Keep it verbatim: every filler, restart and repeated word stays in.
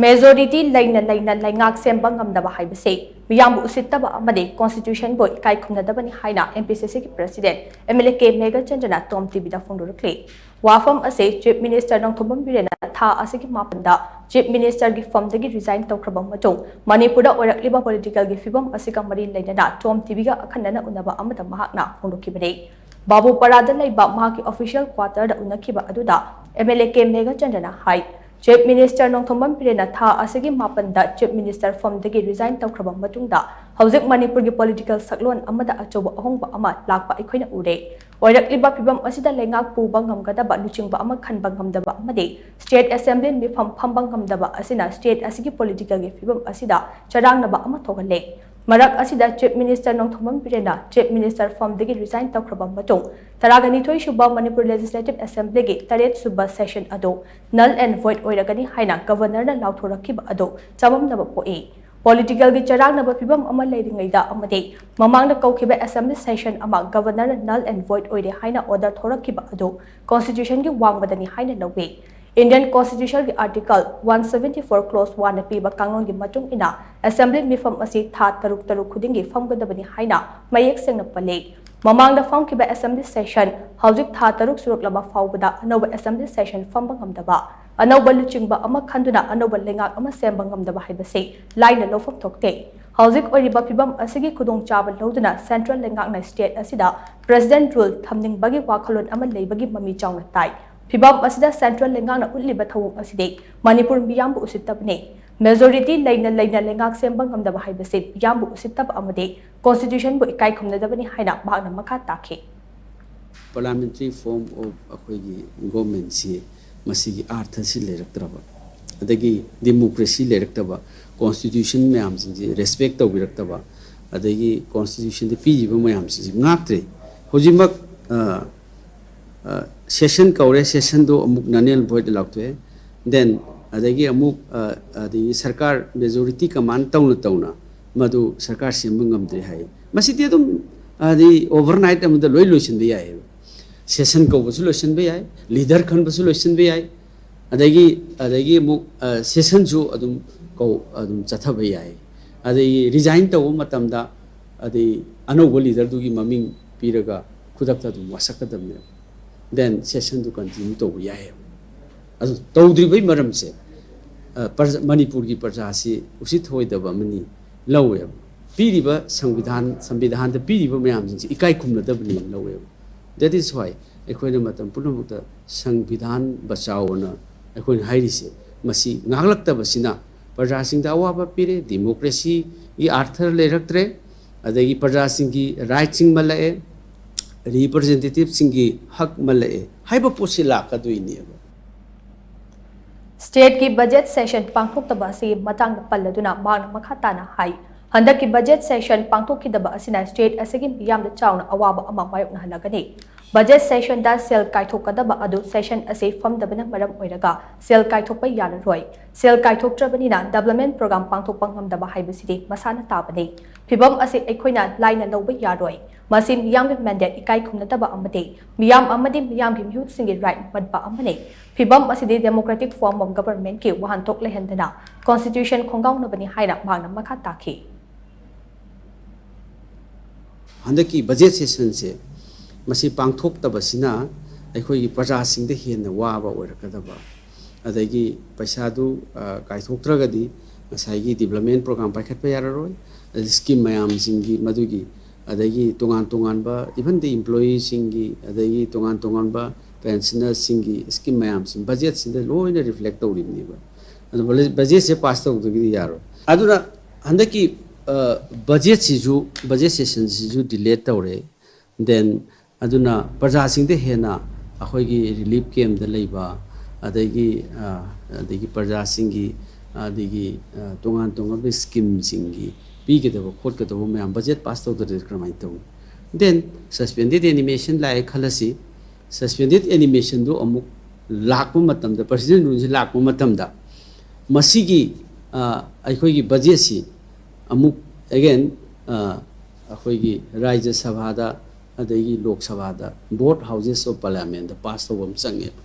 Majority ꯂꯩꯅ ꯂꯩꯅ ꯂꯩꯉꯥꯛ ꯁꯦꯝꯕ ꯉꯝꯗꯕ ꯍꯥꯏꯕꯁꯤ ꯃꯤꯌꯥꯝꯕꯨ ꯎꯁꯤꯠꯇꯕ ꯑꯃꯗꯤ ꯀꯣꯟꯁꯇꯤꯇ꯭ꯌꯨꯁꯟꯕꯨ ꯏꯀꯥꯏ ꯈꯨꯝꯅꯗꯕꯅꯤ ꯍꯥꯏꯅ ꯑꯦꯝ ꯄꯤ ꯁꯤ ꯁꯤꯒꯤ president M L A K ꯃꯦꯘꯆꯟꯗ꯭ꯔꯅ ꯇꯣꯝ ꯇꯤꯚꯤꯗ ꯐꯣꯡꯗꯣꯔꯛꯂꯤ꯫ ꯋꯥꯐꯝ ꯑꯁꯤ ꯆꯤꯐ ꯃꯤꯅꯤꯁꯇꯔ ꯅꯣꯡꯊꯣꯝꯕꯝ ꯕꯤꯔꯦꯟꯅ ꯊꯥ ꯑꯁꯤꯒꯤ ꯃꯥꯄꯟꯗ ꯆꯤꯐ ꯃꯤꯅꯤꯁꯇꯔꯒꯤ ꯐꯝꯗꯒꯤ ꯔꯤꯖꯥꯏꯟ ꯇꯧꯈ꯭ꯔꯕ ꯃꯇꯨꯡ ꯃꯅꯤꯄꯨꯔꯗ ꯑꯣꯏꯔꯛꯂꯤꯕ ꯄꯣꯂꯤꯇꯤꯀꯦꯜꯒꯤ ꯐꯤꯕꯝ ꯑꯁꯤꯒ ꯃꯔꯤ ꯂꯩꯅꯅ ꯇꯣꯝ ꯇꯤꯚꯤꯒ ꯑꯈꯟꯅꯅ ꯎꯅꯕ ꯑꯃꯗ ꯃꯍꯥꯛꯅ ꯐꯣꯡꯗꯣꯛꯈꯤꯕꯅꯤ꯫ ꯕꯥꯕꯨꯄꯥꯔꯥꯗ ꯂꯩꯕ ꯃꯍꯥꯛꯀꯤ ꯑꯣꯐꯤꯁꯤꯌꯦꯜ ꯀ꯭ꯋꯥꯇꯔꯗ ꯎꯅꯈꯤꯕ ꯑꯗꯨꯗ ꯑꯦꯝ ꯑꯦꯜ ꯑꯦ ꯀꯦ ꯃꯦꯘꯆꯟꯗ꯭ꯔꯅ ꯍꯥꯏ, ꯆꯤꯐ ꯃꯤꯅꯤꯁꯇꯔ ꯅꯣꯡꯊꯣꯝꯕꯝ ꯕꯤꯔꯦꯟꯅ ꯊꯥ ꯑꯁꯤꯒꯤ ꯃꯥꯄꯟꯗ ꯆꯤꯐ ꯃꯤꯅꯤꯁꯇꯔ ꯐꯝꯗꯒꯤ ꯔꯤꯖꯥꯏꯟ ꯇꯧꯈ꯭ꯔꯕ ꯃꯇꯨꯡꯗ ꯍꯧꯖꯤꯛ ꯃꯅꯤꯄꯨꯔꯒꯤ ꯄꯣꯂꯤꯇꯤꯀꯦꯜ ꯁꯛꯂꯣꯟ ꯑꯃꯗ ꯑꯆꯧꯕ ꯑꯍꯣꯡꯕ ꯑꯃ ꯂꯥꯛꯄ ꯑꯩꯈꯣꯏꯅ ꯎꯔꯦ꯫ ꯑꯣꯏꯔꯛꯂꯤꯕ ꯐꯤꯕꯝ ꯑꯁꯤꯗ ꯂꯩꯉꯥꯛ ꯄꯨꯕ ꯉꯝꯒꯗꯕ ꯂꯨꯆꯤꯡꯕ ꯑꯃ ꯈꯟꯕ ꯉꯝꯗꯕ ꯑꯃꯗꯤ ꯁ꯭ꯇꯦꯠ ꯑꯦꯁꯦꯝꯕ꯭ꯂꯤ ꯃꯤꯐꯝ ꯐꯝꯕ ꯉꯝꯗꯕ ꯑꯁꯤꯅ ꯁ꯭ꯇꯦꯠ ꯑꯁꯤꯒꯤ ꯄꯣꯂꯤꯇꯤꯀꯦꯜꯒꯤ ꯐꯤꯕꯝ ꯑꯁꯤꯗ ꯆꯔꯥꯡꯅꯕ ꯑꯃ ꯊꯣꯛꯍꯜꯂꯦ꯫ ꯃꯔꯛ ꯑꯁꯤꯗ ꯆꯤꯐ ꯃꯤꯅꯤꯁꯇꯔ ꯅꯣꯡꯊꯣꯝꯕꯝ ꯕꯤꯔꯦꯟꯅ ꯆꯤꯐ ꯃꯤꯅꯤꯁꯇꯔ ꯐꯝꯗꯒꯤ ꯔꯤꯖꯥꯏꯟ ꯇꯧꯈ꯭ꯔꯕ ꯃꯇꯨꯡ ꯇꯔꯥꯒ ꯅꯤꯊꯣꯏ ꯁꯨꯕ ꯃꯅꯤꯄꯨꯔ ꯂꯦꯖꯤꯁꯂꯦꯇꯤꯚ ꯑꯦꯁꯦꯝꯕ꯭ꯂꯤꯒꯤ ꯇꯔꯦꯠ ꯁꯨꯕ ꯁꯦꯁꯟ ꯑꯗꯨ ꯅꯜ ꯑꯦꯟ ꯚꯣꯏꯗ ꯑꯣꯏꯔꯒꯅꯤ ꯍꯥꯏꯅ ꯒꯚꯔꯅꯔꯅ ꯂꯥꯎꯊꯣꯔꯛꯈꯤꯕ ꯑꯗꯨ ꯆꯃꯝꯅꯕ ꯄꯣꯛꯏ꯫ ꯄꯣꯂꯤꯇꯤꯀꯦꯜꯒꯤ ꯆꯔꯥꯡꯅꯕ ꯐꯤꯕꯝ ꯑꯃ ꯂꯩꯔꯤꯉꯩꯗ ꯑꯃꯗꯤ ꯃꯃꯥꯡꯗ ꯀꯧꯈꯤꯕ ꯑꯦꯁꯦꯝꯕ꯭ꯂꯤ ꯁꯦꯁꯟ ꯑꯃ ꯒꯚꯔꯅꯔꯅ ꯅꯜ ꯑꯦꯟ ꯚꯣꯏꯗ ꯑꯣꯏꯔꯦ ꯍꯥꯏꯅ ꯑꯣꯔꯗꯔ ꯊꯣꯔꯛꯈꯤꯕ ꯑꯗꯨ ꯀꯣꯟꯁꯇꯤꯇ꯭ꯌꯨꯁꯟꯒꯤ ꯋꯥꯡꯃꯗꯅꯤ ꯍꯥꯏꯅ ꯂꯧꯏ꯫ ꯏꯟꯗꯤꯌꯟ ꯀꯣꯟꯁꯇꯤꯇ꯭ꯌꯨꯁꯟꯒꯤ article one seventy four clause ꯋꯥꯟꯅ ꯄꯤꯕ ꯀꯥꯡꯂꯣꯟꯒꯤ ꯃꯇꯨꯡ ꯏꯟꯅ ꯑꯦꯁꯦꯝꯕ꯭ꯂꯤ ꯃꯤꯐꯝ ꯑꯁꯤ ꯊꯥ ꯇꯔꯨꯛ ꯇꯔꯨꯛ ꯈꯨꯗꯤꯡꯒꯤ ꯐꯝꯒꯗꯕꯅꯤ ꯍꯥꯏꯅ ꯃꯌꯦꯛ ꯁꯦꯡꯅ ꯄꯜꯂꯤ꯫ ꯃꯃꯥꯡꯗ ꯐꯝꯈꯤꯕ ꯑꯦꯁꯦꯝꯕ꯭ꯂꯤ ꯁꯦꯁꯟ ꯍꯧꯖꯤꯛ ꯊꯥ ꯇꯔꯨꯛ ꯁꯨꯔꯛꯂꯕ ꯐꯥꯎꯕꯗ ꯑꯅꯧꯕ ꯑꯦꯁꯦꯝꯕ꯭ꯂꯤ ꯁꯦꯁꯟ ꯐꯝꯕ ꯉꯝꯗꯕ, ꯑꯅꯧꯕ ꯂꯨꯆꯤꯡꯕ ꯑꯃ ꯈꯟꯗꯨꯅ ꯑꯅꯧꯕ ꯂꯩꯉꯥꯛ ꯑꯃ ꯁꯦꯝꯕ ꯉꯝꯗꯕ ꯍꯥꯏꯕꯁꯤ ꯂꯥꯏꯅ ꯂꯧꯐꯝ ꯊꯣꯛꯇꯦ꯫ ꯍꯧꯖꯤꯛ ꯑꯣꯏꯔꯤꯕ ꯐꯤꯕꯝ ꯑꯁꯤꯒꯤ ꯈꯨꯗꯣꯡꯆꯥꯕ ꯂꯧꯗꯨꯅ ꯁꯦꯟꯇ꯭ꯔꯦꯜ ꯂꯩꯉꯥꯛꯅ ꯁ꯭ꯇꯦꯠ ꯑꯁꯤꯗ ꯄ꯭ꯔꯦꯁꯤꯗꯦꯟꯠ ꯔꯨꯜ ꯊꯝꯅꯤꯡꯕꯒꯤ ꯋꯥꯈꯜꯂꯣꯟ ꯑꯃ ꯂꯩꯕꯒꯤ ꯃꯃꯤ ꯆꯥꯎꯅ ꯇꯥꯏ꯫ ꯐꯤꯕꯝ ꯑꯁꯤꯗ ꯁꯦꯟꯇ꯭ꯔꯦꯜ ꯂꯩꯉꯥꯛꯅ ꯎꯠꯂꯤꯕ ꯊꯧꯑꯣꯡ ꯑꯁꯤꯗꯤ ꯃꯅꯤꯄꯨꯔ ꯃꯤꯌꯥꯝꯕꯨ ꯎꯁꯤꯠꯇꯕꯅꯤ꯫ ꯃꯦꯖꯣꯔꯤꯇꯤ ꯂꯩꯅ ꯂꯩꯅ ꯂꯩꯉꯥꯛ ꯁꯦꯝꯕ ꯉꯝꯗꯕ ꯍꯥꯏꯕꯁꯤ ꯃꯤꯌꯥꯝꯕꯨ ꯎꯁꯤꯠꯇꯕ ꯑꯃꯗꯤ ꯀꯣꯟꯁꯇꯤꯇ꯭ꯌꯨꯁꯟꯕꯨ ꯏꯀꯥꯏ ꯈꯨꯝꯅꯗꯕꯅꯤ ꯍꯥꯏꯅ ꯃꯍꯥꯛꯅ ꯃꯈꯥ ꯇꯥꯈꯤ꯫ Parliamentary form of ꯑꯩꯈꯣꯏꯒꯤ ꯒꯣꯚꯔꯟꯃꯦꯟꯁꯤ ꯃꯁꯤꯒꯤ ꯑꯥꯔꯊꯁꯤ ꯂꯩꯔꯛꯇ꯭ꯔꯕ, ꯑꯗꯒꯤ ꯗꯦꯃꯣꯀ꯭ꯔꯦꯁꯤ ꯂꯩꯔꯛꯇꯕ, ꯀꯣꯟꯁꯇꯤꯇ꯭ꯌꯨꯁꯟ ꯃꯌꯥꯝꯁꯤꯡꯁꯤ ꯔꯦꯁꯄꯦꯛ ꯇꯧꯕꯤꯔꯛꯇꯕ, ꯑꯗꯒꯤ ꯀꯣꯟꯁꯇꯤꯇ꯭ꯌꯨꯁꯟꯗ ꯄꯤꯔꯤꯕ ꯃꯌꯥꯝꯁꯤꯡꯁꯤ ꯉꯥꯛꯇ꯭ꯔꯦ꯫ ꯍꯧꯖꯤꯛꯃꯛ ꯁꯦꯁꯟ ꯀꯧꯔꯦ, ꯁꯦꯁꯟꯗꯣ ꯑꯃꯨꯛ ꯅꯜ ꯑꯦꯟ ꯚꯣꯏꯗ ꯂꯥꯎꯊꯣꯛꯑꯦ, ꯗꯦꯟ ꯑꯗꯒꯤ ꯑꯃꯨꯛ ꯑꯗꯒꯤ ꯁꯔꯀꯥꯔ ꯃꯦꯖꯣꯔꯤꯇꯤ ꯀꯃꯥꯟ ꯇꯧꯅ ꯇꯧꯅ ꯃꯗꯨ ꯁꯔꯀꯥꯔ ꯁꯦꯝꯕ ꯉꯝꯗ꯭ꯔꯦ ꯍꯥꯏ꯫ ꯃꯁꯤꯗꯤ ꯑꯗꯨꯝ ꯍꯥꯏꯗꯤ ꯑꯣꯚꯔꯅꯥꯏꯠ ꯑꯃꯗ ꯂꯣꯏ ꯂꯣꯏꯁꯤꯟꯕ ꯌꯥꯏꯑꯕ꯫ ꯁꯦꯁꯟ ꯀꯧꯕꯁꯨ ꯂꯣꯏꯁꯤꯟꯕ ꯌꯥꯏ, ꯂꯤꯗꯔ ꯈꯟꯕꯁꯨ ꯂꯣꯏꯁꯤꯟꯕ ꯌꯥꯏ, ꯑꯗꯒꯤ ꯑꯗꯒꯤ ꯑꯃꯨꯛ ꯁꯦꯁꯟꯁꯨ ꯑꯗꯨꯝ ꯀꯧ ꯑꯗꯨꯝ ꯆꯠꯊꯕ ꯌꯥꯏ꯫ ꯑꯗꯒꯤ ꯔꯤꯖꯥꯏꯟ ꯇꯧꯕ ꯃꯇꯝꯗ ꯑꯗꯩ ꯑꯅꯧꯕ ꯂꯤꯗꯔꯗꯨꯒꯤ ꯃꯃꯤꯡ ꯄꯤꯔꯒ ꯈꯨꯗꯛꯇ ꯑꯗꯨꯝ ꯋꯥꯁꯛꯀꯗꯕꯅꯦꯕ꯫ ꯗꯦꯟ ꯁꯦꯁꯟꯗꯨ ꯀꯟꯇꯤꯅ꯭ꯌꯨ ꯇꯧꯕ ꯌꯥꯏꯑꯕ꯫ ꯑꯗꯨ ꯇꯧꯗ꯭ꯔꯤꯕꯩ ꯃꯔꯝꯁꯦ, ꯄ꯭ꯔꯖꯥ- ꯃꯅꯤꯄꯨꯔꯒꯤ ꯄ꯭ꯔꯖꯥꯁꯤ ꯎꯁꯤꯠ ꯊꯑꯣꯏꯗꯕ ꯑꯃꯅꯤ ꯂꯧꯋꯦꯕ꯫ ꯄꯤꯔꯤꯕ ꯁꯪꯕꯤꯙꯥꯟ ꯁꯪꯕꯤꯙꯥꯟꯗ ꯄꯤꯔꯤꯕ ꯃꯌꯥꯝꯁꯤꯡꯁꯤ ꯏꯀꯥꯏ ꯈꯨꯝꯅꯗꯕꯅꯦꯅ ꯂꯧꯋꯦꯕ꯫ That is why ꯑꯩꯈꯣꯏꯅ ꯃꯇꯝ ꯄꯨꯝꯅꯃꯛꯇ ꯁꯪꯕꯤꯙꯥꯟ ꯕꯆꯥꯎꯅ ꯑꯩꯈꯣꯏꯅ ꯍꯥꯏꯔꯤꯁꯦ, ꯃꯁꯤ ꯉꯥꯛꯂꯛꯇꯕꯁꯤꯅ ꯄ꯭ꯔꯖꯥꯁꯤꯡꯗ ꯑꯋꯥꯕ ꯄꯤꯔꯦ, ꯗꯤꯃꯣꯀ꯭ꯔꯦꯁꯤꯒꯤ ꯑꯥꯔꯊ ꯂꯩꯔꯛꯇ꯭ꯔꯦ, ꯑꯗꯒꯤ ꯄ꯭ꯔꯖꯥꯁꯤꯡꯒꯤ ꯔꯥꯏꯠꯁꯤꯡ ꯃꯜꯂꯛꯑꯦ, ꯔꯤꯄ꯭ꯔꯖꯦꯟꯇꯦꯇꯤꯚꯁꯤꯡꯒꯤ ꯍꯛ ꯃꯜꯂꯛꯑꯦ ꯍꯥꯏꯕ ꯄꯣꯠꯁꯤ ꯂꯥꯛꯀꯗꯣꯏꯅꯦꯕ꯫ ꯁ꯭ꯇꯦꯠꯀꯤ ꯕꯖꯦꯠ ꯁꯦꯁꯟ ꯄꯥꯡꯊꯣꯛꯇꯕ ꯑꯁꯤꯒꯤ ꯃꯇꯥꯡꯗ ꯄꯜꯂꯗꯨꯅ ꯃꯍꯥꯛꯅ ꯃꯈꯥ ꯇꯥꯅ ꯍꯥꯏ, ꯍꯟꯗꯛꯀꯤ ꯕꯖꯦꯠ ꯁꯦꯁꯟ ꯄꯥꯡꯊꯣꯛꯈꯤꯗꯕ ꯑꯁꯤꯅ ꯁ꯭ꯇꯦꯠ ꯑꯁꯤꯒꯤ ꯃꯤꯌꯥꯝꯗ ꯆꯥꯎꯅ ꯑꯋꯥꯕ ꯑꯃ ꯃꯥꯌꯣꯛꯅꯍꯜꯂꯒꯅꯤ꯫ ꯕꯖꯦꯠ ꯁꯦꯁꯟꯗ ꯁꯦꯜ ꯀꯥꯏꯊꯣꯛꯀꯗꯕ ꯑꯗꯨ ꯁꯦꯁꯟ ꯑꯁꯤ ꯐꯝꯗꯕꯅ ꯃꯔꯝ ꯑꯣꯏꯔꯒ ꯁꯦꯜ ꯀꯥꯏꯊꯣꯛꯄ ꯌꯥꯔꯔꯣꯏ꯫ ꯁꯦꯜ ꯀꯥꯏꯊꯣꯛꯇ꯭ꯔꯕꯅꯤꯅ ꯗꯤꯕ꯭ꯂꯞꯃꯦꯟ ꯄ꯭ꯔꯣꯒ꯭ꯔꯥꯝ ꯄꯥꯡꯊꯣꯛꯄ ꯉꯝꯗꯕ ꯍꯥꯏꯕꯁꯤꯗꯤ ꯃꯁꯥꯅ ꯇꯥꯕꯅꯤ꯫ ꯐꯤꯚꯝ ꯑꯁꯤ ꯑꯩꯈꯣꯏꯅ ꯂꯥꯏꯅ ꯂꯧꯕ ꯌꯥꯔꯣꯏ꯫ ꯃꯁꯤ ꯃꯤꯌꯥꯝꯒꯤ ꯃꯦꯟꯗꯦꯠ ꯏꯀꯥꯏ ꯈꯨꯝꯅꯗꯕ ꯑꯃꯗꯤ ꯃꯤꯌꯥꯝ ꯑꯃꯗꯤ ꯃꯤꯌꯥꯝꯒꯤ ꯃꯤꯍꯨꯠꯁꯤꯡꯒꯤ ꯔꯥꯏꯠ ꯃꯠꯄ ꯑꯃꯅꯤ꯫ ꯐꯤꯚꯝ ꯑꯁꯤꯗꯤ democratic form of governmentꯀꯤ ꯋꯥꯍꯟꯊꯣꯛ ꯂꯩꯍꯟꯗꯅ constitution ꯈꯣꯡꯒꯥꯎꯅꯕꯅꯤ ꯍꯥꯏꯅ ꯃꯍꯥꯛꯅ ꯃꯈꯥ ꯇꯥꯈꯤ꯫ ꯍꯟꯗꯛꯀꯤ ꯕꯖꯦꯠ ꯁꯦꯁꯟꯁꯦ ꯃꯁꯤ ꯄꯥꯡꯊꯣꯛꯇꯕꯁꯤꯅ ꯑꯩꯈꯣꯏꯒꯤ ꯄ꯭ꯔꯖꯥꯁꯤꯡꯗ ꯍꯦꯟꯅ ꯋꯥꯕ ꯑꯣꯏꯔꯛꯀꯗꯕ, ꯑꯗꯒꯤ ꯄꯩꯁꯥꯗꯨ ꯀꯥꯏꯊꯣꯛꯇ꯭ꯔꯒꯗꯤ ꯉꯁꯥꯏꯒꯤ ꯗꯤꯕ꯭ꯂꯞꯃꯦꯟ ꯄ꯭ꯔꯣꯒ꯭ꯔꯥꯝ ꯄꯥꯏꯈꯠꯄ ꯌꯥꯔꯔꯣꯏ, ꯑꯗꯩ ꯁ꯭ꯀꯤꯝ ꯃꯌꯥꯝꯁꯤꯡꯒꯤ ꯃꯗꯨꯒꯤ, ꯑꯗꯒꯤ ꯇꯣꯉꯥꯟ ꯇꯣꯉꯥꯟꯕ even the employeeꯁꯤꯡꯒꯤ, ꯑꯗꯒꯤ ꯇꯣꯉꯥꯟ ꯇꯣꯉꯥꯟꯕ ꯄꯦꯟꯁꯅꯔꯁꯤꯡꯒꯤ ꯁ꯭ꯀꯤꯝ ꯃꯌꯥꯝꯁꯤꯡ ꯕꯖꯦꯠꯁꯤꯗ ꯂꯣꯏꯅ ꯔꯤꯐ꯭ꯂꯦꯛ ꯇꯧꯔꯤꯕꯅꯦꯕ꯫ ꯑꯗꯨ ꯕꯖꯦꯠꯁꯦ ꯄꯥꯁ ꯇꯧꯗ꯭ꯔꯒꯗꯤ ꯌꯥꯔꯣꯏ꯫ ꯑꯗꯨꯅ ꯍꯟꯗꯛꯀꯤ ꯕꯖꯦꯠꯁꯤꯁꯨ, ꯕꯖꯦꯠ ꯁꯦꯁꯟꯁꯤꯁꯨ ꯗꯤꯂꯦ ꯇꯧꯔꯦ꯫ ꯗꯦꯟ ꯑꯗꯨꯅ ꯄ꯭ꯔꯖꯥꯁꯤꯡꯗ ꯍꯦꯟꯅ ꯑꯩꯈꯣꯏꯒꯤ ꯔꯤꯂꯤꯐ ꯀꯦꯝꯗ ꯂꯩꯕ, ꯑꯗꯒꯤ ꯑꯗꯒꯤ ꯄ꯭ꯔꯖꯥꯁꯤꯡꯒꯤ ꯑꯗꯒꯤ ꯇꯣꯉꯥꯟ ꯇꯣꯉꯥꯟꯕ ꯁ꯭ꯀꯤꯝꯁꯤꯡꯒꯤ ꯄꯤꯒꯗꯕ ꯈꯣꯠꯀꯗꯕ ꯃꯌꯥꯝ ꯕꯖꯦꯠ ꯄꯥꯁ ꯇꯧꯗ꯭ꯔꯗꯤ ꯀꯔꯝꯍꯥꯏꯅ ꯇꯧꯅꯤ? ꯗꯦꯟ suspended animation ꯂꯥꯛꯑꯦ ꯈꯜꯂꯁꯤ꯫ Suspended animationꯗꯨ ꯑꯃꯨꯛ ꯂꯥꯛꯄ ꯃꯇꯝꯗ, ꯄ꯭ꯔꯁꯤꯗꯦꯟ ꯔꯨꯜꯁꯤ ꯂꯥꯛꯄ ꯃꯇꯝꯗ ꯃꯁꯤꯒꯤ ꯑꯩꯈꯣꯏꯒꯤ ꯕꯖꯦꯠꯁꯤ ꯑꯃꯨꯛ again ꯑꯩꯈꯣꯏꯒꯤ ꯔꯥꯖ꯭ꯌ ꯁꯚꯥꯗ ꯑꯗꯒꯤ ꯂꯣꯛ ꯁꯚꯥꯗ, both houses of parliamentꯗ ꯄꯥꯁ ꯇꯧꯕ ꯑꯃ ꯆꯪꯉꯦꯕ꯫